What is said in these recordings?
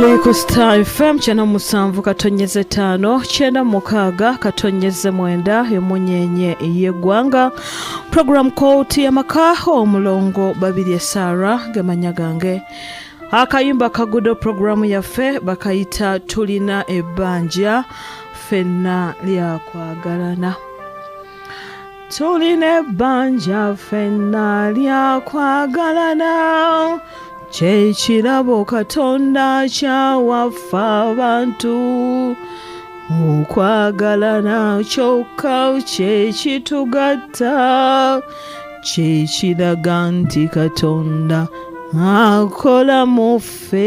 Oli ku Star FM 97.5 96.9 emunyenye y'eggwanga, program Kooti y'Amaka, omulongo Babirye Sarah gemanya gange. Akayimba kagudo programu yaffe bakayita Tulina Ebbanja Ffenna Lyakwagalana. Tulina ebbanja ffenna lyakwagalana, kyekirabo Katonda kyawaffe abantu. Okwagalana kyokka kyekitugatta, kyekiraga nti Katonda akola mu ffe.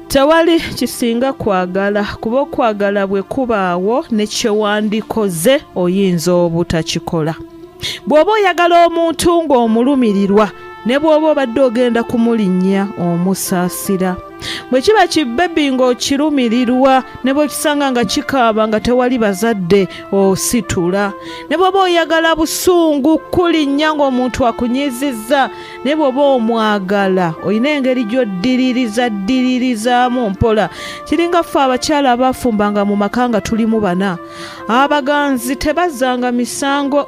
Tewali kisinga kwagala, kuba okwagala bwe kubaawo ne kyewandikoze oyinza obutakikola. Bw'oba oyagala omuntu ng'omulumirirwa, ne bw'oba obadde ogenda kumulinnya omusaasira. Bwe kiba kibbebi ng'okirumirirwa, ne bw'okisanga nga kikaaba nga tewali bazadde ositula. Ne bw'oba oyagala busungu kulinnya ng'omuntu akunyiizizza, naye bw'oba omwagala olina engeri gy'oddiririza ddiririzaamu mpola. Kiringa ffe abakyala abaafumbanga mu maka nga tulimu bana, abaganzi tebazzanga misango.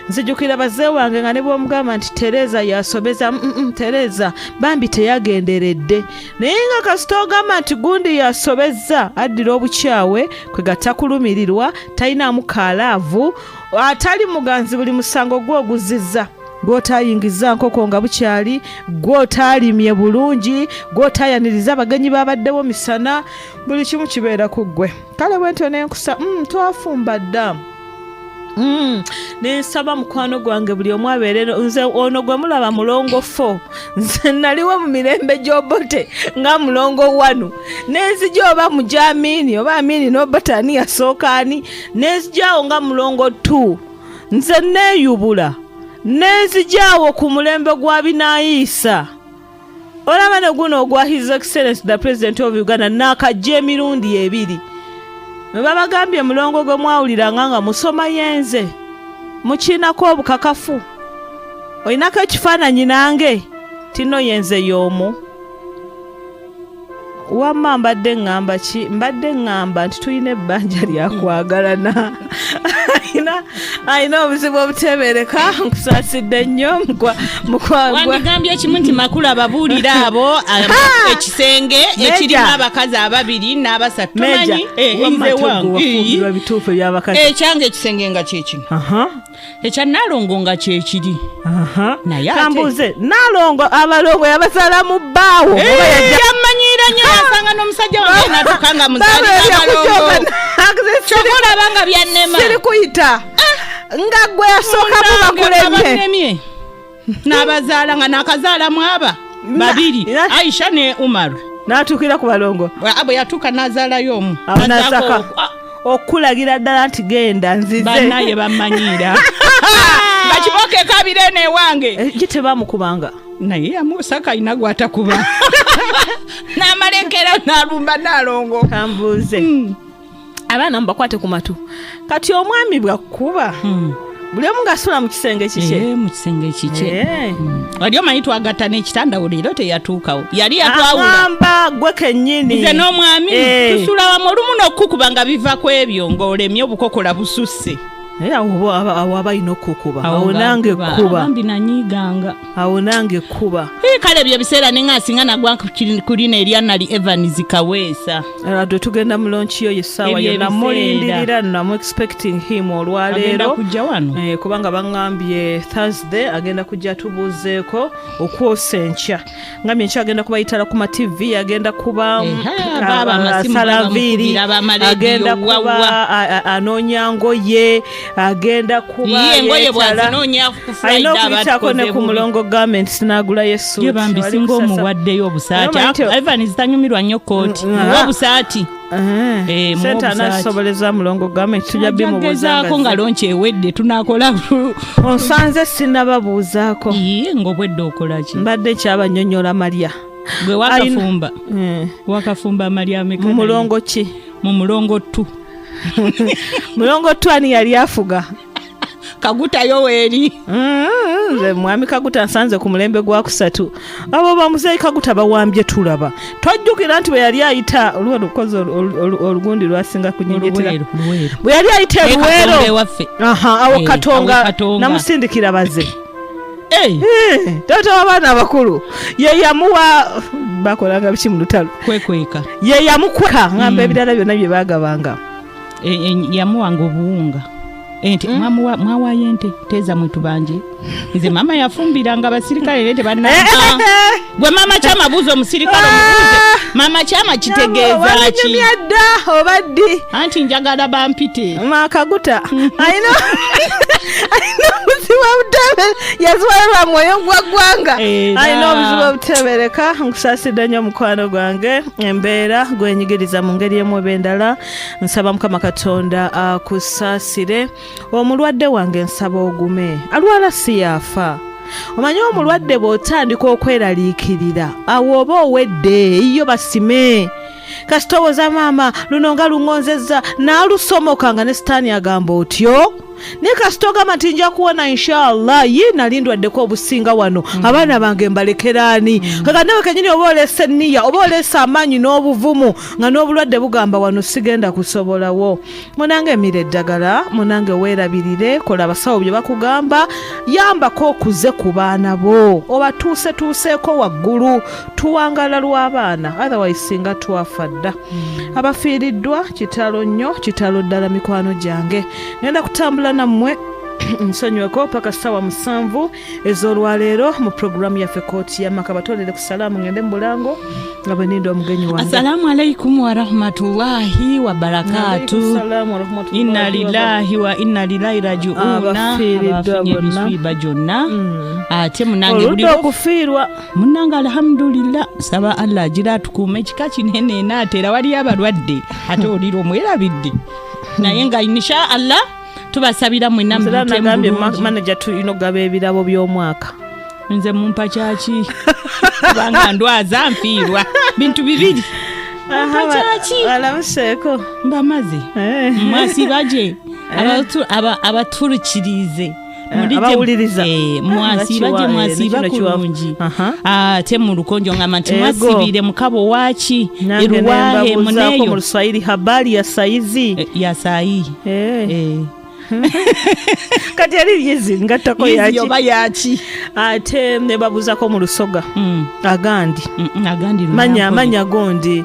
Nzijukira baze wange nga ne bw'omugamba nti Tereza yasobeza, Tereza bambi teyagenderedde, naye nga kasita ogamba nti gundi yasobezza, addira obukyawe kwe gatakulumirirwa, talinaamu kaalaavu, atali muganzi buli musango gw'oguzizza, gw'otaayingizza nkoko nga bukyali, gw'otaalimye bulungi, gw'otaayaniriza abagenyi babaddewo misana, buli kimu kibeera ku ggwe. Kale bwentyo nenkusa, twafumba dda. Nensaba mukwano gwange buli omu abeere nze ono gwe mulaba mulongo 4, nze naliwo mu mirembe gy'Obote nga mulongo 1, nenzija oba mu gy'Amini oba Amini n'Obote ani yasooka ani, nenzijaawo nga mulongo 2, nze neeyubula nenzijaawo ku mulembe gwa Binayiisa. Olaba ne guno ogwa His Excellence the President of Uganda naakajja emirundi 2. Bwe babagambye mulongo gwe mwawuliranga nga musoma yenze, mukiinako obukakafu, olinako ekifaananyi nange tino yenze y'omu. Wamma mbadde ŋŋamba ki? Mbadde ŋŋamba nti tulina ebbanja lyakwagalana. Alina obuzibu obutebeereka, nkusaasidde nnyo Wandigambye ekimu nti Makulu ababuulira abo ekisenge ekirimu abakazi ababiri n'abasatu. Tomanyi? Nze wange bituufu eby'abakazi. Ekyange ekisenge nga kyekino. Ekya Naalongo nga kyekiri. Naye kambuuze, Naalongo abalongo yabazaala mu bbaawo? Yamanyiira nnyo, yasanga n'omusajja wange natuka nga muzaalira abalongo. Kyokka olaba nga byannema. Siri kuyita nga gwe yasookamu bakulemye. N'abazaala nga nakazaalamu aba babiri, Aisha ne Umar. N'atuukira ku balongo. Bwe yatuuka n'azaalayo omu. Okulagira ddala nti genda nzize. Bannaye bamanyiira nga kibooko ekabira eno ewange. Ki tebamukubanga? Naye yamusaka alina gwatakuba n'amalekera n'alumba Naalongo. Kambuuze, abaana mubakwate ku matu, kati omwami bwakkuba, buli omu ng'asula mu kisenge kikye? Mu kisenge kikye. Wali omanyi twagatta n'ekitanda, leero teyatuukawo, yali yatwawula. Agamba gwe kennyini. Nze n'omwami tusula wamu, olumu n'okukuba nga biva ku ebyo ng'olemye obukokola bususse. Awo aba alina okukuba, awo nange kuba. Bambi nanyiiganga. Awo nange kuba. Kale ebyo ebiseera nenga singa nagwa kulina erya nali Evans Kaweesa. Ate tugenda mu launch yo yessaawa yonna, mulindirira, namu expecting him olwaleero. Kujja wano. Kubanga baŋŋambye Thursday agenda kujja tubuuzeeko okwosa enkya, ngambye enkya agenda kuba yitala ku ma TV, agenda kuba salaviri, agenda kuba anoonya ngoye, agenda kuba alina okuyitako ne ku Mulongo Garments n'agulayo essuuti. Bambi singa omuwaddeyo obusaati. Evans tanyumirwa nnyo kooti, muwe obusaati. Sente anasoboleza Mulongo Garments, tujja bimubuuzaako nga launch ewedde tunakola. Onsanze sinnababuuzaako. Iye ng'obwedde okola ki? Mbadde kyabanyonyola malya. Gwe wakafumba, wakafumba amalya ameka? Mu mulongo ki? Mu mulongo 2. Mulongo 2 ani yali afuga? Kaguta Yoweri. Nze mwami Kaguta nsanze ku mulembe gwa kusatu. Abo bamuzeeyi Kaguta bawambye tulaba. Twajjukira nti bwe yali ayita oluwa lukozi olugundi lwasinga kunyinyitira. Bwe yali ayita e Luweero. Aha, awo eh, Katonga namusindikira baze. Eh. Eh, taata w'abaana abakulu ye yamuwa bakolanga biki mu lutalo kwekweka ye yamukweka ngamba hmm. ebirala byonna bye bagabanga yamuwanga obuwunga ente hmm? mwawayo ente teeza mwetubanje nze maama yafumbiranga abasirikale naye tebanna gwe maama kyama buuza omusirikale omubuuze ah! maama kyama kitegeeza ki dda oba ddi anti njagala bampite makaguta alina alina obuzibu obutebe yaziwala lwa mwoyo gwa ggwanga alina obuzibu obutebereka nkusaasidde nnyo mukwano gwange embeera gwenyigiriza mu ngeri emu oba endala nsaba mukama katonda akusaasire omulwadde wange nsaba ogume alwala si yaafa omanyi omulwadde bw'otandika okweraliikirira awo oba owedde eyiyo basime kasita owoza maama luno nga luŋŋonzezza n'alusomoka nga ne sitaani agamba otyo naye kasita ogamba nti nja kuwona inshallah ye nali ndwaddeko obusinga wano mm. abaana bange mbalekeraani mm. kaka nawe kenyini oba oleese niya oba oleese amaanyi n'obuvumu nga n'obulwadde bugamba wano sigenda kusobolawo munange emira eddagala munange weerabirire kola abasawo bye bakugamba yambako okuze ku baana bo obatuusetuuseeko waggulu tuwangala lw'abaana otherwise singa twafa dda mm. abafiiriddwa kitalo nnyo kitalo ddala mikwano gyange ngenda kutambula nammwe nsonyiweko paka ssaawa 7 ez'olwaleero mu puroguramu yaffe kooti y'amaka batolere ku salaamu ngende mu bulango nga bwe ninda omugenyi wange assalaamu alaikum warahmatullahi wabarakatu inna lillahi wa inna lillahi rajiuna abafiiriddwa bonna ebiswiba gyonna mm. ate munange oludde okufiirwa munange alhamdulillah saba allah agira atukuuma ekika kinene enaatera waliyo abalwadde ate olira omwerabidde naye nga insha allah tubasabira mwena nagambye manager tulina okugaba ebirabo by'omwaka nze mumpa kyaki kubanga ndwaza nfiirwa bintu bibiri alamuseeko mbamaze eh. mwasibaje eh. abaturikirize eh, abawuliriza mwasiba gye mwasiba kulungi ate mu lukonjo ngamba nti mwasibire mukabo waki eruwahe muneyo mu luswahili habari ya saizi ya sayi kati eri yizi ngattako yaki yaki ate ne babuuzako mu lusoga mm. agandi mm, agandi manya manya gondi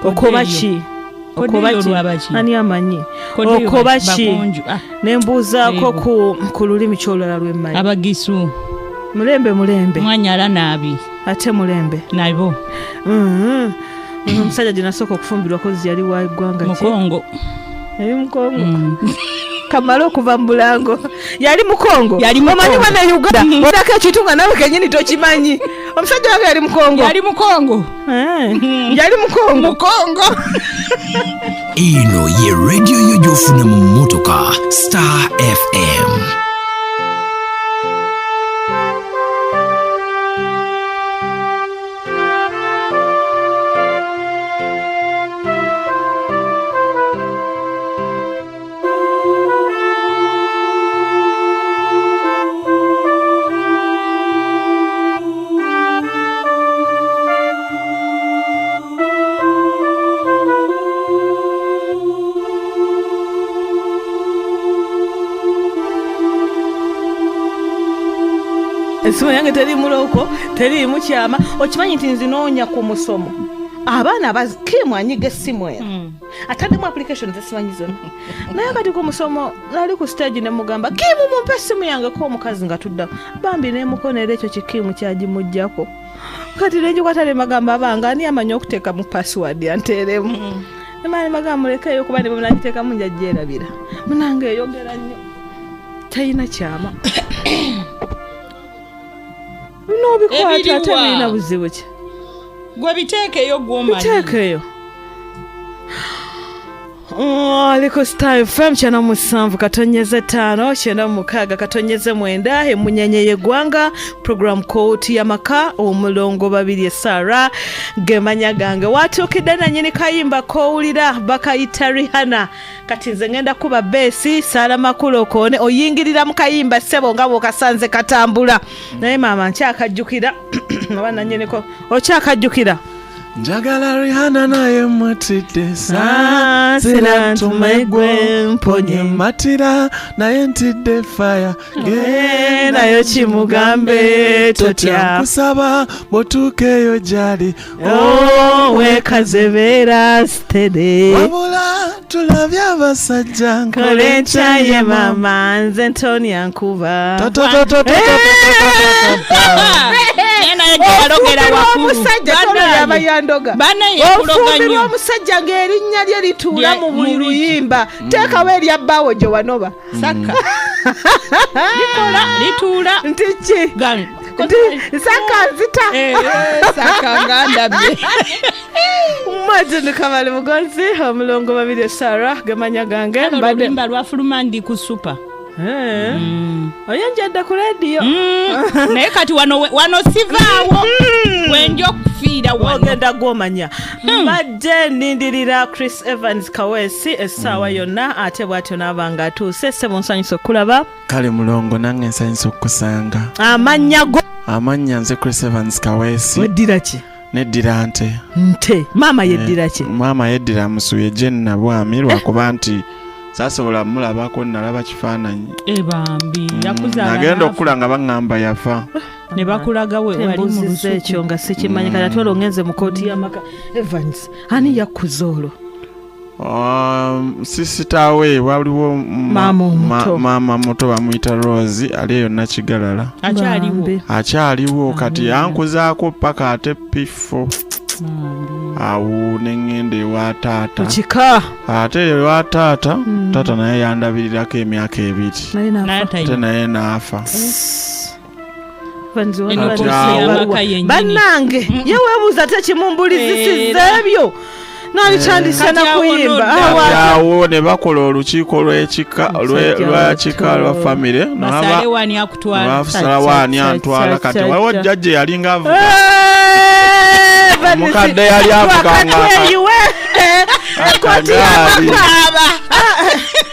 okoba ki okoba ki ani amanyi okoba ki ah. ne mbuuzaako ku, ku lulimi kyolulala lwemmanyi abagisu mulembe mulembe mwanyala naabi ate mulembe nabo mm-hmm. Omusajja gye nasooka okufumbirwa kozi yali wa ggwanga mukongo yali mukongo mm. kamale okuva mu bulango yali mukongo omanyi bana uganda mm. odako ekintu nga nawe kenyini tokimanyi omusajja wange yali mukongo yali mukongo eh. yali mukongo mukongo eno ye rediyo yo gy'ofuna mu mmotoka star fm Esimu yange teriimu looko teriimu kyama okimanyi nti nzinoonya ku musomo abaana kiimu anyiga essimu eno hmm. ataddemu application zesimanyi zonna naye kati ku musomo nali ku stage ne mugamba kiimu mumpe essimu yange ko omukazi nga tudda bambi nemukono era ekyo kikiimu kyagimugjako kati nenjikwata ne magamba abange ani amanyi okuteeka mu password anteeremu hmm. nemala nemagamba mulekeeyo kuba nebwenagiteekamu nja gyerabira munange eyogera nnyo talina kyama nobikwata ate birina buzibu ki gwe biteekeyo gwomanyi biteekeyo Ali ku Star FM 97.5 96.9 emunyenye y'eggwanga, program kooti y'amaka, omulongo Babirye Sarah gemanya gange. Watuukidde nanyini kayimba kowulira bakayita Rihanna. Kati nze ngenda kuba beesi Sara Makula okoone oyingirira mu kayimba ssebo nga bw'okasanze katambula. Naye maama nkyakajjukira oba nanyiniko okyakajjukira? Njagala Rihanna naye mutidde. Saasira ntume gwe mponye. Matira naye ntidde fire. Nayo kimugambe totya. Nkusaba bw'otuuka eyo gyali. Oh, weekaze beera steady. Wabula tulabye abasajja. Nkole nkyaye maama nze Ntonia nkuba. Naye naye gyeyalogera Ofumbirwa wakulu. omusajja Banaye. tono yaba yandoga. Banaye yakuloga Ofumbirwa nnyo. omusajja ng'erinnya lye lituula mu buli luyimba, teekawo erya bbaawo gye wanoba. Saka likola lituula. Nti ki? Nti saka nzita. Eh, saka nga ndabye. Mwezi Kamali Mugonzi, omulongo Babirye Sarah gemanya gange. Kale Mbadde oluyimba lwafuluma ndi ku super. Eh. Oyonjedde ku rediyo. Naye kati wano wano sivaawo, wenja okufiira wano. Ogenda gwomanya. Mbadde nnindirira Chris Evans Kaweesi essaawa yonna, ate bw'atyo n'aba nga atuuse. Ssebo, nsanyusa okulaba. Kale mulongo, nange nsanyusa okukusanga. Amannya go? Amannya nze Chris Evans Kaweesi. Weddira ki? Neddira nte. Nte. Maama yeddira ki? Maama yeddira Musuye Jane Nabwami, lwakuba nti saasobola mulabako, nalaba kifaananyi. Eh, bambi yakuzaala. Nagenda N'afa. okukula nga baŋŋamba yafa. Ne bakulaga we wali mu Embuuzizza lusuku. ekyo nga sikimanyi. Kati ate olwo ngenze mu kooti y'amaka. Evans, ani yakkuza olwo? Sisitawe waliwo Maama omuto. Maama muto bamuyita Rose, ali eyo Nakigalala. Akyaliwo? Bambi. Akyaliwo. Kati yankuzaako paka ate P4 awo neŋŋenda ewa taata. Kika. Ate ewa taata, taata naye yandabirirako emyaka 2. Naye naye nafa. Ate tayina. naye n'afa. Evans, Eno waliwo kooti ebbaluwa. y'amaka yennyini. Bannange, ye weebuuza tekimumbulizisizza ebyo nalitandise Kati awo nakuyimba. nodda. Awo Kati awo ne bakola olukiiko lw'ekika Musajja lw'ekika wattu. lwa famire. Basale wani akutwala. Basalawo ani antwala. Kati waliwo jjajja yalinga avuga. Eh, Omukadde yali avuga nga Wakatweyiwe ekooti akagaali. y'amaka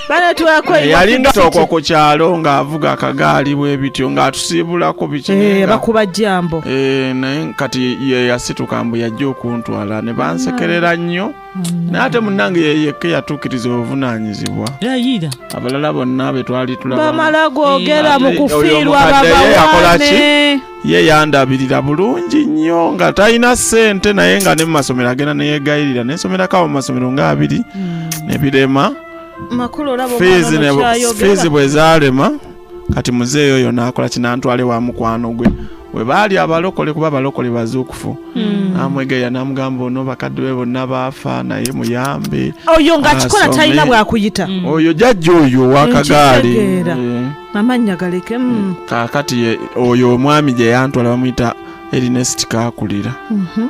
bana twakweyiwa. Yalinga okwo ku kyalo ng'avuga akagaali bwe bityo ng'atusiibulako biki naye Bakuba jambo. Eh, naye kati ye yasituka mbu yajja okuntwala ne bansekerera nnyo, naye ate munnange ye yekka yatuukiriza obuvunaanyizibwa. Yayira. Abalala bonna be twali tulaba Bamala googera mu Ate kufiirwa oyo omukadde ye yakola ki? babawane. Ye yandabirira bulungi nnyo nga talina ssente, naye nga ne mu masomero agenda neyegayirira nensomerako awo mu masomero nga abiri nebirema. Makulu olaba Fiizi omwana ono fiizi kyayogera. bwe zaalema, kati muzeeyo oyo n'akola kinantwale wa mukwano gwe we baali abalokole, kuba abalokole bazuukufu. Namwegeya namugamba ono bakadde be bonna baafa, naye muyambe Oyo ng'akikola asome. talina bwakuyita. Oyo jjajja oyo owakagaali. Nkitegeera. Amannya galeke. Kaakati oyo omwami gye yantwala bamuyita Ernest Kakulira.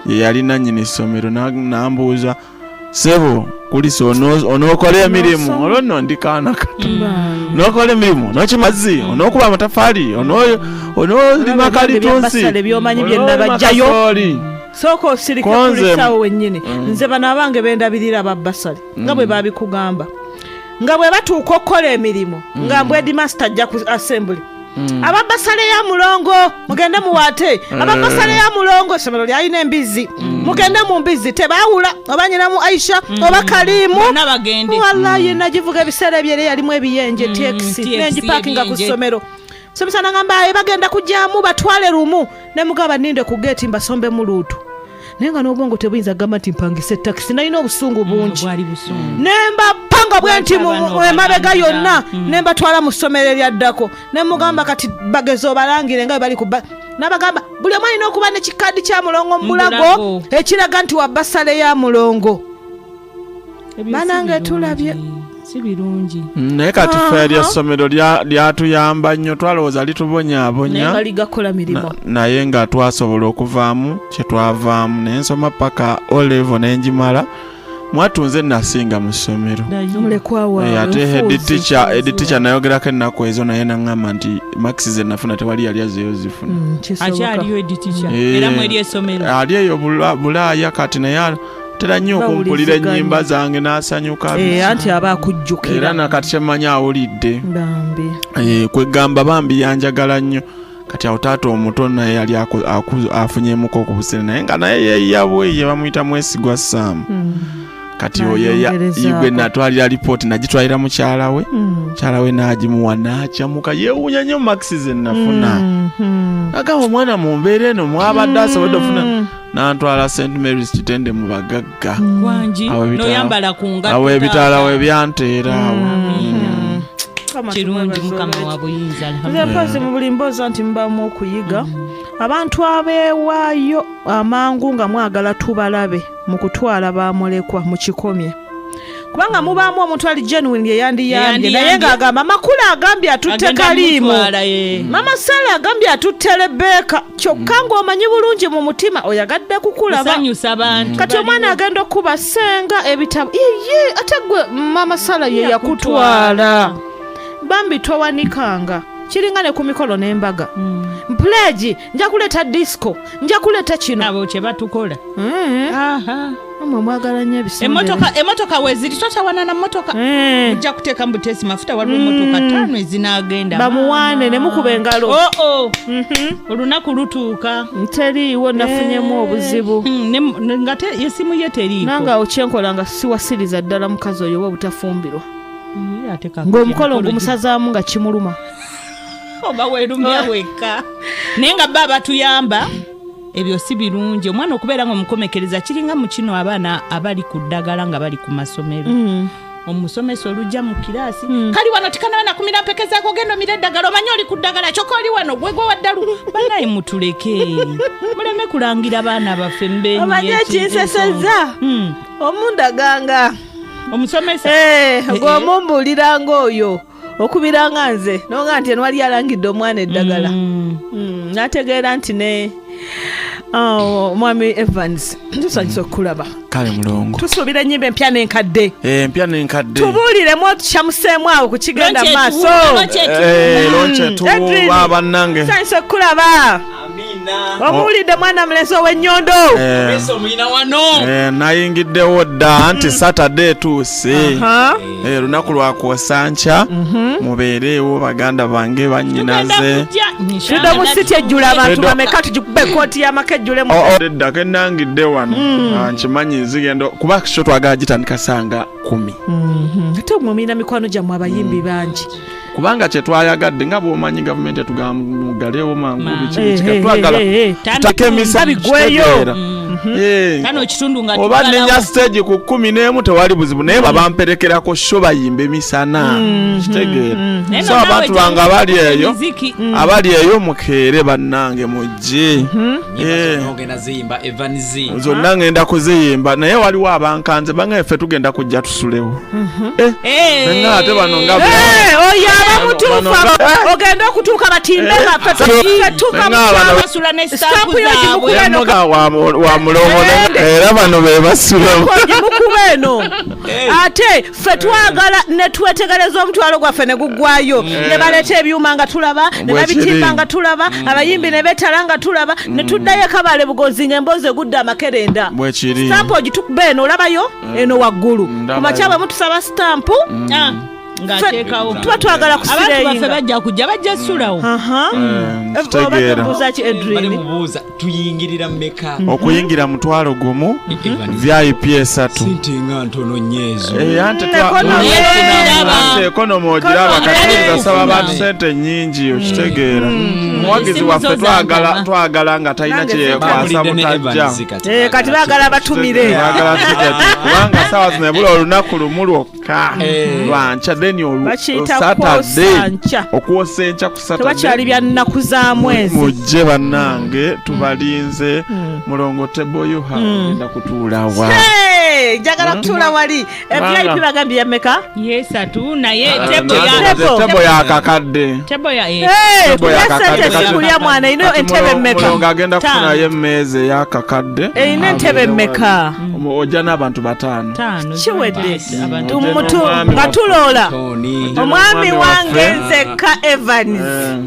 Ye yali nannyini ssomero. Nambuuza, "Sebo kulisa onookola emirimu?" Onoosoma. Olwo nno ndi kaana kato. "N'okola emirimu, n'okimazi, onookuba amatafaali, onoolima Olaba ebyange kalitunsi, bya Basale by'omanyi bye onoolima nabajjayo. kasooli." Sooka osirike. Kulisaawo wennyini. Nze bano abange bendabirira ababbasale nga bwe babikugamba, nga bwe batuuka okukola emirimu, nga mbw headmaster ajja ku assembly, "Ababbasale ya mulongo mugende muwaate, ababbasale ya mulongo, essomero lyalina embizi, mugende mu mbizi." Tebaawula oba nyinamu Aisha oba Kalimu. Bonna bagende. Wallayi nagivuga ebiseera ebyo, era yalimu ebiyenje TX. TX. Nengipakinga ku Ebiyenje. ssomero. Somesa nagamba, "Aye, bagenda kujjamu batwale lumu." Nemugamba, "Ninde ku geeti mbasombemu luutu." Naye nga n'obwongo tebuyinza kugamba nti mpangise takisi, nalina obusungu bungi. Bwali busungu. Nembapanga bwe nti Lwaki abano emabega obalangirira? yonna, nembatwala mu ssomero eryaddako. Nemugamba, "Kati bageze obalangire nga bwe bali kuba." Nabagamba, "Buli omu alina okuba ne kikaadi kya mulongo mu bulago Mubulago. ekiraga nti wa basale ya mulongo." Ebyo si Banange birungi. tulabye. Si birungi. Naye kati ffe eryo essomero lyatuyamba nnyo, twalowooza Naye litubonyaabonya. nga ligakola mirimu. Naye nga twasobola okuvaamu kyetwavaamu, naye nsoma paka O level nenjimala. Mwattu nze nasinga mu ssomero. Mulekwa waabwe. Eh, ate head nfuuzi. teacher, head teacher nayogerako ennaku ezo naye naŋŋamba nti marks ze nafuna tewali yali azeeyo zifuna. Kisoboka. Akyaliyo editicha Eh. era mweri essomero. Ali eyo Bulaaya kati, naye atera nnyo okumpulira Bawuliziganya. ennyimba zange n'asanyuka. Eh, anti aba Era akujjukira. nakati kyemmanyi awulidde. Bambi. Eh, kwegamba bambi yanjagala nnyo. Kati awo taata omuto naye yali afunyemuko ku busere, naye nga naye yeyabweye, bamuyita Mwesigwa Sam. Kati oyo N'ayongerezaako. gwe natwalira lipooti, nagitwalira mukyala we. Mukyala we n'agimuwa, n'akyamuka, yeewuunya nnyo marks ze nafuna. Agamba omwana mu mbeera eno mwabadde asobodde ofuna. Nantwala St Marys Kitende mu bagagga. Wangi. Awo Noyambala ku ngatto. Awo ebitaala we byanteera awo. Mukama Kirungi. tumwebaze Mukama olw'ekyo. wa buyinza. Nze Alhamdulillah. mpozi mu buli mboozi nti mubamu okuyiga. Abantu abeewaayo amangu nga mwagala tubalabe mu kutwala bamulekwa mukikomye, kubanga mubaamu omuntu ali genuine eyandiyambye, naye Eyandiyambye. ng'agamba Makula agambye atutte Agenda Kaliimu, mutwala, ye. Mama Sala agambye atutte Lebeeka, kyokka ng'omanyi bulungi mu mutima oyagadde kukulaba. Kusanyusa bantu. Kati omwana agenda okuba senga ebitabo yeye, ate gwe Mama Sala ye yakutwala. Bambi towanikanga, kiringa ne ku mikolo n'embaga, mpulegi nja kuleeta disco, nja kuleeta kino. Abo kye batukola. Aha. Amwe mwagala nnyo ebisonde. Emotoka weziri, totawana na motoka. Ojja kuteeka mu buteesi mafuta, waliwo emotoka ttaano ezinaagenda. Bamuwaane ne mukuba engalo. Oh, oh. Olunaku lutuuka. Teriiwo, nafunyemu obuzibu. Nga esimu ye teriiko. Nange awo kyenkola nga siwasiriza ddala mukazi oyo oba obutafumbirwa, Ate kakati ng'omukolo emikolo ngumusazaamu nga kimuluma. Oba weerumya wekka, naye nga ba batuyamba. Ebyo si birungi, omwana okubeera nga omukomekereza. Kiringa mu kino abaana abali ku ddagala nga bali ku masomero, omusomesa olujja mu kiraasi, kali wano tikanaba nakumira mpeke zaako, genda omira eddagala, omanyi oli ku ddagala, kyokka oli wano gwegwe waddalu. Banaye mutuleke, muleme kulangira baana baffe mbenyi. Omanyi ekinsesezza? Omundaganga. Omusomesa. Eh, ng'omumbuuliranga oyo okubiranga nze nonga nti eno wali alangidde omwana eddagala. Nategeera nti ne oh, mwami Evans, tusanyusa okukulaba. Kale mulongo. Tusuubira ennyimba empya n'enkadde. Eh, empya n'enkadde. Tubuuliremu, otukyamuseemu awo ku kigenda mu maaso. Eh, lonche Edwin. tuwa bannange. Tusanyusa okukulaba. Omuwulidde mwana mulenzi ow'ennyondo. Eh, Omuyina wano. eh, nayingiddewo dda nti Saturday etuuse. Eh, lunaku lwakwosa nkya, mubeereewo baganda bange, bannyinaze. Freedom City ejjula abantu Freedom- bameka? Tugikube ekooti y'amaka ejjulemu. Oh, edda kenangidde wano. Ah, nkimanyi zigenda kuba kyo twagala gitandika sanga 10. Ate mwe mulina mikwano gyammwe abayimbi bangi. Kubanga kyetwayagadde, nga bwomanyi gavumenti etugamba mugalewo mangu, biki Eh, biki, eh, twagala eh, eh. tutake emisa. Bigweyo. Kitegeera. Eh, Kano ekitundu nga oba tugalawo. nenya stage ku 11 tewali buzibu, naye babamperekerako sho bayimba emisana, kitegeera? Naye So nno abantu naawe bange abali eyo, emiziki. abali eyo mukeere bannange, mujje. Eh. Ogenda ziyimba, Evans? Zonna ngenda kuziyimba, naye waliwo abankanze bange, ffe tugenda kujja tusulewo. Eh, Eh. nga ate bano nga Eh, oyo aba mutuufu. Bano Ogenda okutuuka batimbe baffe ffe tuva mu Nga bano- Basula ne Stampu stampu yo zaabwe. gimukube eno. Nga wa mulongo, era bano be basulawo. Gimukuba eno, ate ffe twagala ne twetegereza omutwalo gwaffe ne guggwayo, ne baleeta ebyuma nga tulaba, ne Bwe babitimba kiri. nga tulaba, abayimbi ne betala nga tulaba, ne tuddayo ekabale bugozi ng'emboozi egudde amakerenda. Bwe kiri. Sitampu ogitukuba eno, olabayo eno waggulu. Ndabayo. Ku makya bwe mutusaba sitampu, Ah, ng'ateekawo. tuba twagala Abantu baffe kusireyinga. bajja kujja, bajja sulawo. Eh, kitegeera. Obuuza ki, Bali Edwin? mubuuza tuyingirira mmeka? Okuyingira 10,000, Evans, VIP 3. Sente nga ntono nnyo ezo. Eh, anti Economy. Anti economy ogiraba kati, Economy. asaba abantu sente nnyingi, okitegeera? Omuwagizi Esimu waffe zo twagala zangama. twagala nga talina Nange kyeyekwasa Bawulidde ne butajja. Evans kati. Eh, kati baagala batumire. Twagala tiketi, kubanga sawa zino ebula olunaku lumu lwokka, Eh. lwankya, then Bakiyita Saturday. kwosa nkya. Okwosa enkya ku Tewakyali Saturday. bya nnaku za mwezi. Mujje bannange, tubalinze. Mulongo teboyuha ogenda kutuulawa? Hey, njagala. Tula wali VIP bagambye yameka yesatu naye Ah, tebo nange ya nze tebo yakakadde tebo ya Eh, Tebo kulya yakakadde sente kati- sikulya mwana ino kati entebe mmeka Mulongo agenda Ttaano. kufunayo emmeeza eyakakadde Erina entebe mmeka? Ojja n'abantu bataano tano Kiwedde. abantu Ojja Tumutu n'omwami nga waffe. tuloola Tony. Ojja omwami n'omwami wange waffe. nzekka Evans Eh.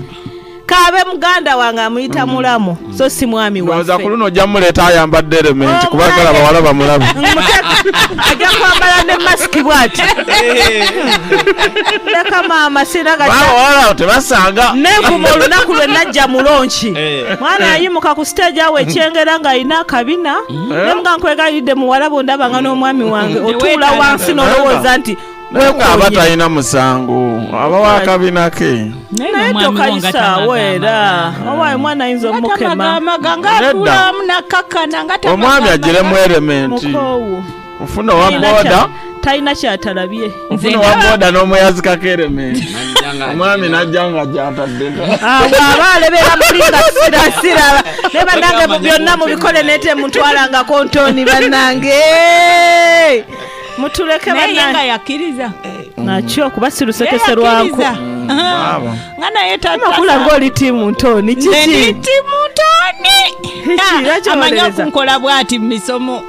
kaabe muganda wange amuyita mulamu so si mwami Ndowooza waffe ku luno ojja muleeta ayambadde elementi Oh, kubagala mwange. bawala bamulaba Ajja kwambala ne masiki bwati leka maama sina Ba- gata bawala tebasanga nevuma olunaku lwe najja mulonki mwana yayimuka ku siteegi awo ekyengera ng'alina akabina nemuga nkwegayiridde muwala bwondabanga n'omwami wange otuula wansi n'olowooza nti naye nga aba weekuunye talina musango aba wakabina ke naye tokayisaawo era owaayi omwana ayinza omukema tamagamaga nga Nedda. atulamu nakakana nga omwami agiremu elementi mukoowu ofuna owa Talina booda talina kyatalabye ofuna owa booda n'omweyazikako elementi omwami najja nga gyatadde aba alebera muli nga sirasiraba naye bannange byonna mubikole naye temutwalangako ntooni bannange mutuleke naye ye nga bannange yakkiriza nakyo kuba Ye sirusekese lwanku yakkiriza. Baaba. nga naye makula ng'oli tiimu ntooni nze kiki ndi timu Tony Kiki, lwaki amanyi owolereza? okunkola bwati mu misomo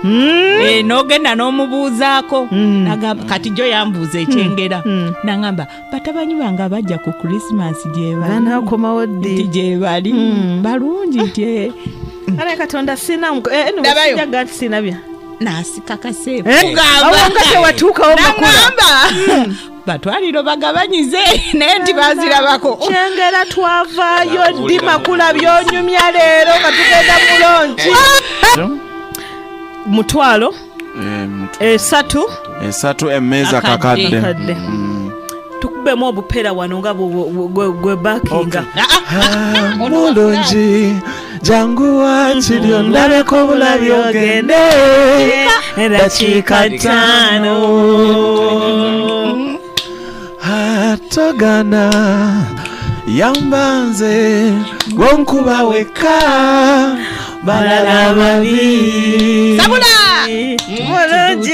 Eh, n'ogenda n'omubuuzaako Nagamba- kati jo yambuuza ekyengera nagamba batabanyi bange abajja ku krisimansi gyebali anakomawo nti ddi gyebali balungi nti eh, ale katonda sina Ndabayo. sijaga nti sinabya nasikakase awo nga tewatuukawo makula nagamba batwaliro bagabanyize naye nti bazirabako kyengera twavaayo ddi makula byonyumya leero nga tugenda mulonki mutwalo Eh, esatu esatu emmeeza Akadde. kakadde kadde tukubemu obupeera wano nga gwe bakinga mulungi jangu wakiri ondabeko bulabi ogende dakiika ttaano atogana yamba nze gwonkuba wekka balala babi sabula mulungi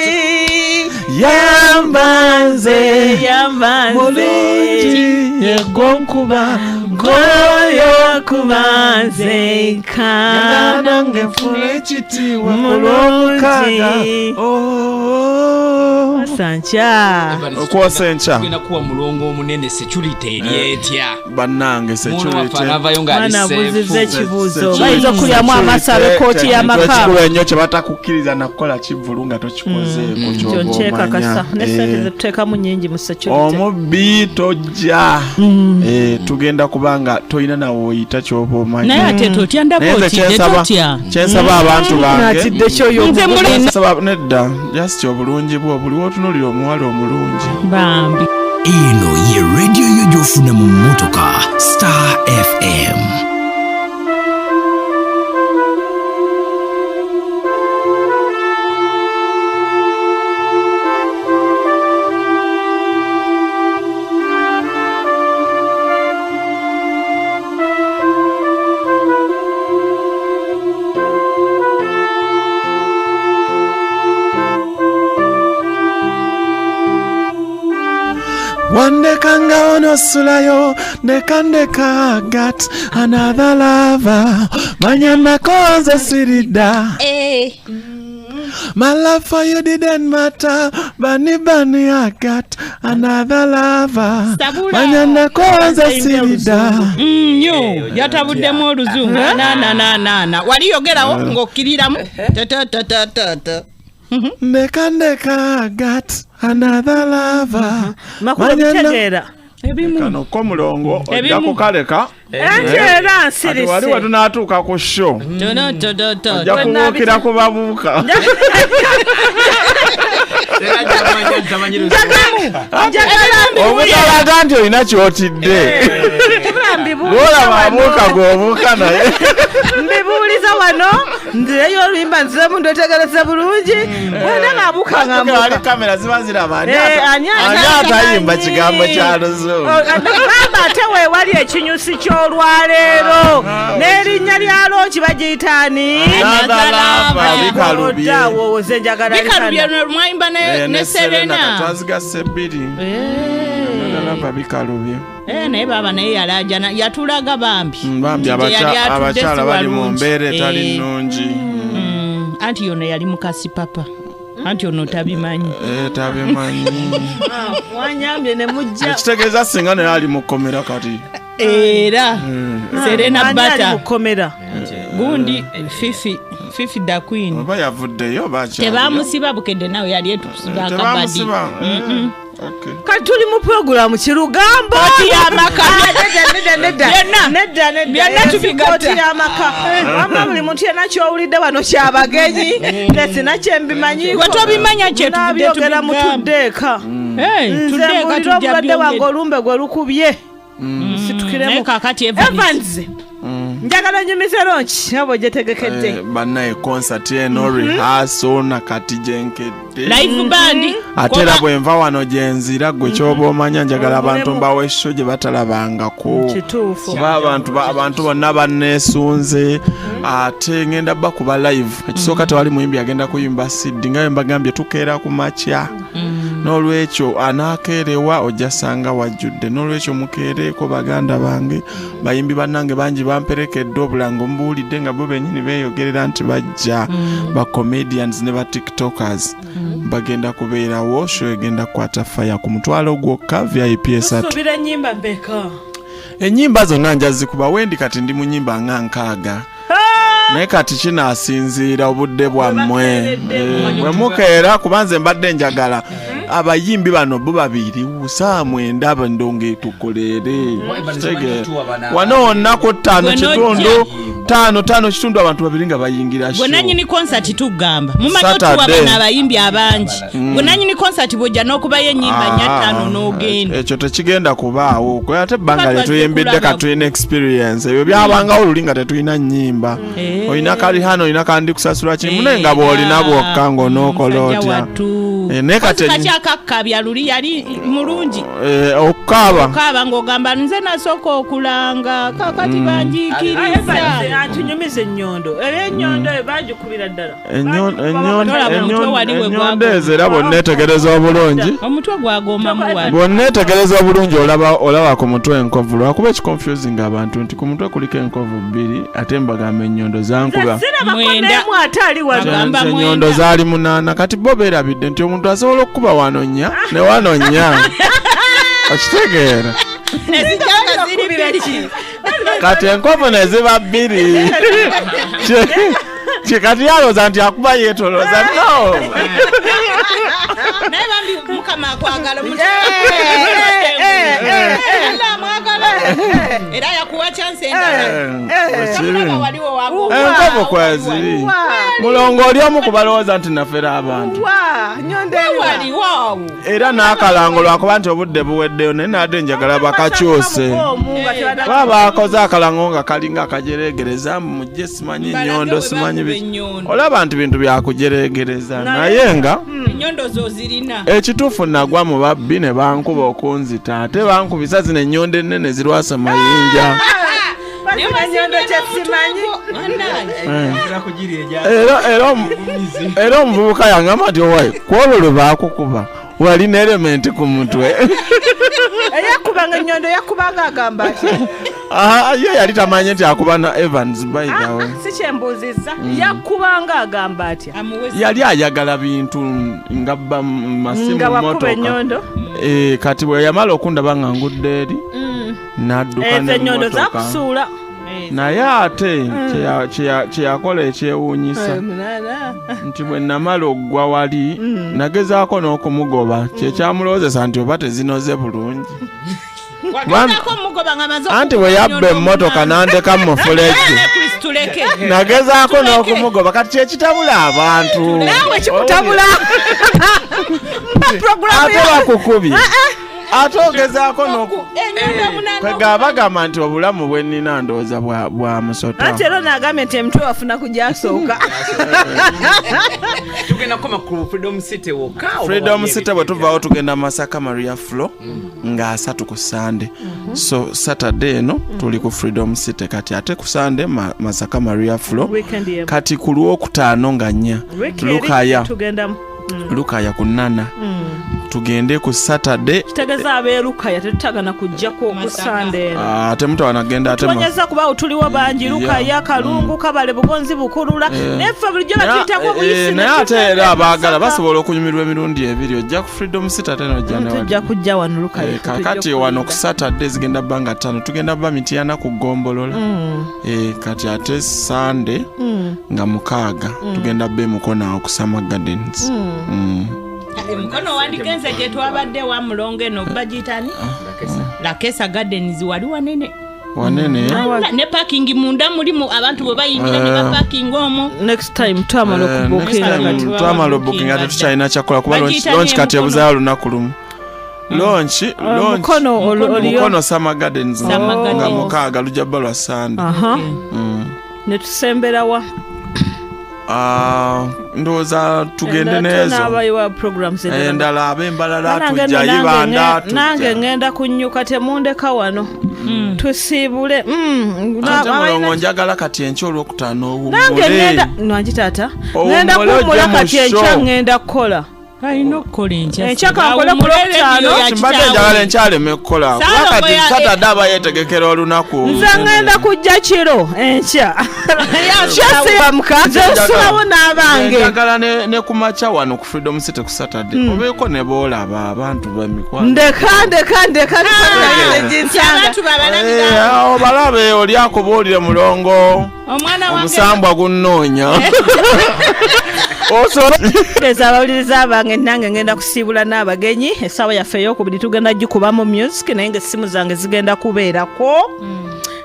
yamba nze yamba nze mulungi yegwonkuba nkoyo kuba nzeka nange nfuna ekitiibwa ku Mulungi. lwomukaaga Oh. sanca Okwosa enkya. Tugenda kuwa mulongo omunene security eri etya bannange Muno waffe security anaavayo ng'ali mwana abuuzizza safe. ekibuuzo bayinza okulyamu amaaso ab'ekkooti y'amaka ekikulu ennyo kye batakukkiriza nakukola kivvulu nga tokikozeeko kyo kyoba nkyekakasa omanya. ne sente Eh, zetuteekamu nnyingi mu security omubbi tojja Eh, tugenda kubanga tolina nawe oyita kyoba omanya naye ate totya ndaba Naye nze otidde kyensaba- totya kyensaba abantu bange atidde kyoyo nze muli Kyensaba- nedda just obulungi bwo buli wotunulira omuwala omulungi bambi Eno ye radio yo gy'ofuna mu mmotoka Star FM. Wandeka nga onosulayo ndeka ndeka got another lover manya nakonze sirida My love for you didn't matter bani bani I got another lover Sabula. manya nakonze sirida nnyo yatabuddemu oluzungu nanananana wali yogerawo ng'okkiriramu tatatatata ndeka ndeka I got another lover makulu Manya na- bitegeera ebimu kano ko mulongo ojja Ebimu. kukaleka anti era kati wali nsirise wetunaatuuka ku show totototo ojja kubuukira ku babuuka obutalaga nti olina kyotidde Tubula mbibuuliza gwolaba wano. abuuka gwobuuka naye mbibuuliza Ntuuza wano nzireyo oluyimba nziremu ndwetegereze bulungi. Wenda ng'abuuka nga Jjukira wali mbuuka. kamera ziba ziraba ani Eh, ani atayimba kigambo kya luzungu. Gamba ate weewali ekinyusi ky'olwaleero n'erinnya lya lonki bagiyita ani? Another Lover, bikalubye. Odaawo nze njagala Bikalubye likana. mwayimba Eh, ne ne Serena. Katwazigase bbiri. Another Lover bikalubye. Eh, naye baaba naye yalajana yatulaga bambi. Bambi Nti gye yali atudde abakyala si bali mu walungi. mbeera etali Eh, nnungi. Anti yono yali mukasi papa, anti ono tabimanyi. Eh, tabimanyi. Wanyambye ne mujja. Ekitegeeza singa naye ali mu kkomera kati. Era Serena Ani ali bata mu kkomera? Gundi Fifi, Fifi da Queen. Oba yavuddeyo oba akyaliyo. Tebamusiba Bukedde nawe yali etusiba akabadi. Tebamusiba. Eh, okay. Kati tuli mu puroguramu Kirugambo. Kooti y'amaka. Ah, nedda, nedda, nedda. Byonna. Nedda, nedda. Byonna Eh, si tubigatta. kooti y'amaka. Wamma buli muntu yenna ky'owulidde wano kyabagenyi tesina kyembimanyiiko. Gwe tobimanya kye tuvudde Naabyogera tubigamba. mutudde eka. Hey, Nze tudde eka mbuulira tujja obulwadde bwange byongera. olumbe gwe lukubye. Naye Situkiremu. kakati Evans. Evans, njagala onyumize lonki nga bw'ogyetegekedde. Eh, bannaye concert eno rehearsal nakati gyenkedde. Live band. Ate era bwe nva wano gyenzira gwe kyoba omanya njagala abantu Omulemu. mbawa esho gye batalabangako. Kituufu. Kuba abantu bonna banneesunze ate ngenda bakuba live. Ekisooka tewali muyimbi agenda kuyimba CD nga bwe mbagambye tukeera ku makya. N'olwekyo anaakeerewa ojja sanga wajjudde. N'olwekyo mukeereeko baganda bange, bayimbi bannange bangi bamperekedde obulango mbuwulidde nga bo bennyini beeyogerera nti bajja, ba comedians ne ba tiktokers bagenda kubeerawo. Show egenda kukwata fire ku mutwalo gwokka, VIP 3. Tusuubira ennyimba mbeka? Ennyimba zonna njazikuba wendi kati ndi mu nnyimba nga 60, naye kati kinaasinziira obudde bwammwe. Bwe bakeeredde. Eh, bwe mukeera, kuba nze mbadde njagala abayimbi bano bo babiri saa 9 ndongo etukoleere. Kitegeera wano wonna ku 5 Gwe kitundu 5, 5 kitundu abantu babiri nga bayingira Gwe show. nanyini concert tugamba mumanyi otuwa Saturday. bano abayimbi abangi. Gwe nanyini concert bwojja n'okubayo ennyimba nnya Ah, ttaano n'ogenda. Ekyo tekigenda kubaawo kwe ate ebbanga Tuba lye tuyimbidde twazze kati tulina experience. Ebyo byabangawo luli nga tetulina nnyimba. Eh. Olina kalihano, olina kandi kusasula kimu, naye nga bw'olina bwokka ng'onookola Musajja otya? wattu. Eh, naye kati Kozi kakyakakkabya luli yali mulungi. Eh, okukaaba. Okaaba ng'ogamba nze nasooka okulanga kakati banjiikiriza. Atunyumiza ennyondo era ennyondo eyo bagikubira ddala. Tolaba omutwe wali we Ennyondo gwagoma. ezo era bw'onneetegereza obulungi, Omutwe gwagomamu wali. bw'onneetegereza obulungi olaba ku mutwe enkovu, lwakuba ekiconfusing abantu nti ku mutwe kuliko enkovu bbiri ate mbagamba ennyondo zankuba. Sirabako 9. n'emu ate ali wano. Agamba Nze 9. ennyondo zaali 8. Kati bo beerabidde nti omuntu asobola okukuba wano nnya ne wano nnya, okitegeera? Nezijja nga ziri bbiri. Kati enkovu ne ziba bbiri. Kati yalowooza nti akuba yeetolooza, no. Naye bambi Mukama akwagala. Allah amwagala era yakuwa chance endala. Ekiri. Waliwo wagoma. Enkovu kweziri. Mulongo oli omu kubalowooza nti nafera abantu. Wa nyondo eyo. Waliwo awo. Era n'akalango lwakuba nti obudde buweddeyo, naye nadde njagala bakakyuse kuba baakoze akalango nga kalinga akajeregereza mujje simanyi nnyondo simanyi Bwe biki. ennyondo. Olaba nti bintu byakujeregereza naye nga Ennyondo zo zirina. Ekituufu nagwa mu babbi ne bankuba okunzita ate bankubisa zino ennyondo ennene zirwasa mayinja. Nyondo kyesimanyi. Era omuvubuka yangamba nti owaye kwolwo lwe baakukuba walina element ku mutwe. Eyakubanga ennyondo yakubanga agamba ati? Ah, ye yali tamanyi nti akuba na Evans, by the way. Si kyembuuzizza, yakubanga agamba atya? Yali ayagala bintu nga bba masimu, Nga wakuba motoka. ennyondo. Eh, kati bwe yamala okundaba nga ngudde eri n'adduka Ezo ennyondo n'emmotoka. zakusuula. Naye ate kyeyakola ekyewuunyisa nti bwe namala oggwa wali nagezaako n'okumugoba, kyekyamulowoozesa nti oba tezinoze bulungi. Wagezaako omugoba nga amaze Anti bwe yabba emmotoka n'andeka mu mufulejje, Tuleke. nagezaako n'okumugoba. Kati kyekitabula abantu. Naawe kikutabula. Mpa programu. Ate bakukubye. Ate ogezaako noku Enyondo omunaana. Kwegaba bagamba nti obulamu bwe nnina ndowooza bwa musota. Anti era onagambye nti emitwe wafuna kugyasooka. Tugenda kukoma ku Freedom City wokka oba Freedom waliyo City ebifo bwe ebirala? tuvaawo tugenda Masaka Maria Flo nga 30 ku Sande. So Saturday eno tuli ku Freedom City, kati ate ku Sande Masaka Maria Flo. Weekend yemu. Kati ku Lwokutaano nga 4 Wiiki eri Lukaya. tugendamu. Lukaya ku nana. Tugende ku Saturday. Kitegeeza abeerukaya tetutagana kujjako ku Sande eno. Ah, temutawana genda ate Tuwonyeza kuba tuliwo bangi. Lukaya, Kalungu, Kabale, Bugonzi, Bukulula, naye ffe bulijjo batuyitako buyisi. Naye ate era abaagala basobola okunyumirwa emirundi ebiri, ojja ku Freedom City ate nojja ne wali. Tujja kujja wano Lukaya. Kakati wano ku Saturday zigenda bba nga 5, tugenda bba Mityana ku Gombolola. Kati ate Sande nga 6 tugenda bba emukono awo ku Summer Gardens. Emukono wandigenze gye twabadde wa mulongo eno bagiyitani Lakesa Gardens, wali wanene. Wanene. Ne parking munda mulimu, abantu bwe bayingira ne bapakinga omwo. Next time twamala Next okubukinga. time Kati twamala obukinga, tetukyalina kyakola kuba Bagiyita launch kati n'emukono. ebuzayo olunaku lumu. Launch, launch. Mukono oliyo. Mukono Summer Gardens Summer nga Gardens. 6 lujja bba lwa Sande. Aha. Ne tusemberawa? Ah, ndowooza tugende n'ezo Tunaabayiwa programs endala. Endala ab'embalala Nange tujja nno Ibanda nange tujja. Ngenda kunyuka, temundeka wano, tusiibule. Ate mulongo, njagala kati enkya Olwokutaano Nange owummule. ngenda nangi taata, Owummule ngenda kuwummula. ojje mu Kati enkya show. ngenda kukola. Alina okukola enkya. Enkya kankole ku Lwokutaano. Mbadde njagala enkyaleme kukola kuba Saalongo kati Saturday aba yeetegekera olunaku. Nze ngenda kujja kiro enkya kyasibamuka, nze nsulawo n'abange. Njagala ne ku makya wano ku Freedom City ku Saturday obeeko ne boolaba abantu bemikwano. Ndeka, ndeka, ndeka. Ginsanga. Abantu babalabira. Obalabe oli akubuulire, mulongo, Omwana wange. omusambwa gunnoonya. Eza abawuliriza bange, nange ngenda kusiibula n'abagenyi. Essaawa yaffe eyokubiri tugenda gikubamu music, naye nga essimu zange zigenda kubeerako.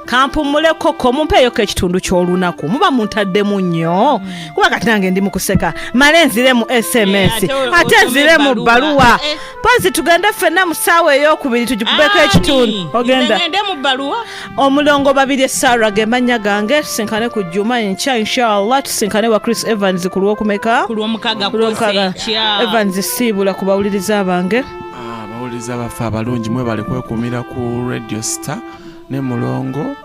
Kampumuleko ko, mumpeeyoko ekitundu ky'olunaku, muba muntaddemu nnyo, kuba kati nange ndi mu kuseka. Male nzire mu SMS, Eh, ate ate osome nzire mu ebbaluwa. bbaluwa. Eh. Pozi tugende ffenna mu ssaawa eyokubiri tugikubeko ekitundu. Ogenda Ngende mu bbaluwa. Omulongo Babiri Sara ge mannya gange. Tusinkane ku Juma enkya inshallah, tusinkane wa Chris Evans ku Lwokumeka? Ku Lwomukaaga. Ku Lwomukaaga. Enkya. Evans, siibula ku bawuliriza bange. Ah, abawuliriza baffe abalungi, mwebale kwekuumira ku Radio Star ne mulongo,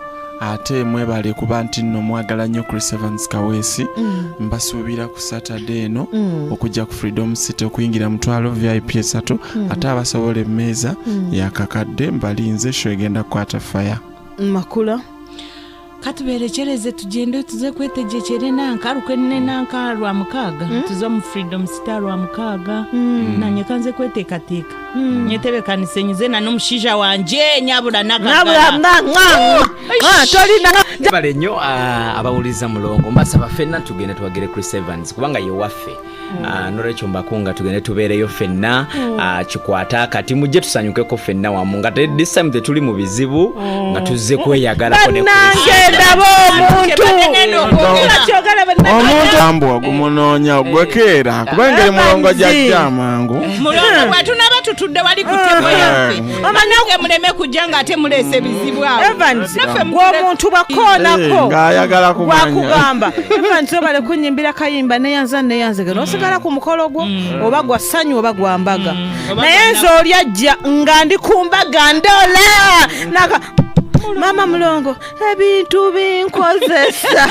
ate mwebale kuba nti nno mwagala nnyo Chris Evans Kaweesi. Mbasuubira ku Saturday eno okujja ku Freedom City, okuyingira 500, VIP 3, ate abasobola emmeeza yakakadde. Mbalinze, show egenda kukwata fire. Makula. Katuberekereze, tugende tuze kwetegekere nanka lukene nanka lwa mukaaga, tuze mu Freedom Star lwa mukaaga. Nanye kanze kweteekateeka, nyetebekanise, nyize na n'omushaija wanje nyabula. Nabula. Nagagala. Tolina. Bale nnyo, abawuliriza mulongo, mbasaba ffenna tugende tuwagire Chris Evans kubanga ye waffe. Nolwekyo mbakunga tugende tubeereyo ffenna. Kikwata kati mujje tusanyukeko ffenna wamu, nga this time tetuli mu bizibu, nga tuzze kweyagalako ne Chris. Bannange, ndaba omuntu. Kyogala bannange. Omuntu ambwa gumunoonya gwekeera kuba engeri mulongo gyajja amangu. Mulongo, bwetunaba tutudde wali ku table yaffe, bannange, muleme kujja nga ate muleese ebizibu awo. Evans, Naffe gw'omuntu bakoonako. Ng'ayagala kumanya. Gwakugamba, Evans, obale kunyimbira kayimba neyanza neyanzege nosigala ku mukolo gwo, oba gwa ssanyu oba gwa mbaga. Oba Naye gwa nze oli ajja nga ndi ku mbaga, ndola naka maama mulongo, ebintu binkozesa,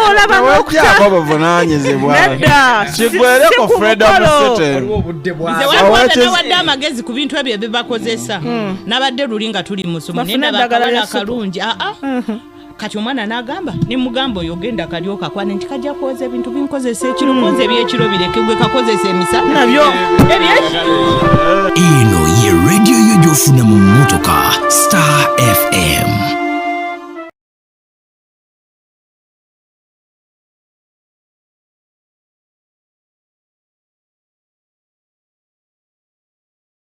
olaba n'okuta. Tewejjako buvunaanyizibwa. Nedda, Kigwere si ku ku Freedom mukolo. City. Waliwo obudde bwa Nze waliwo Awo nawadde amagezi ku bintu ebyo ebibakozesa. Nabadde luli nga tuli musomo Bafune naye ndaba eddagala akawala lya supu. akalungi aa. Kati omwana n'agamba, nemugamba, oyo genda kalyoka kwane nti kajja kwoza ebintu binkozesa ekiro, konza ebyekiro bireke, gwe kakozesa emisana. Nabyo. Eno ye rediyo yo gy'ofuna mu mmotoka, Star FM.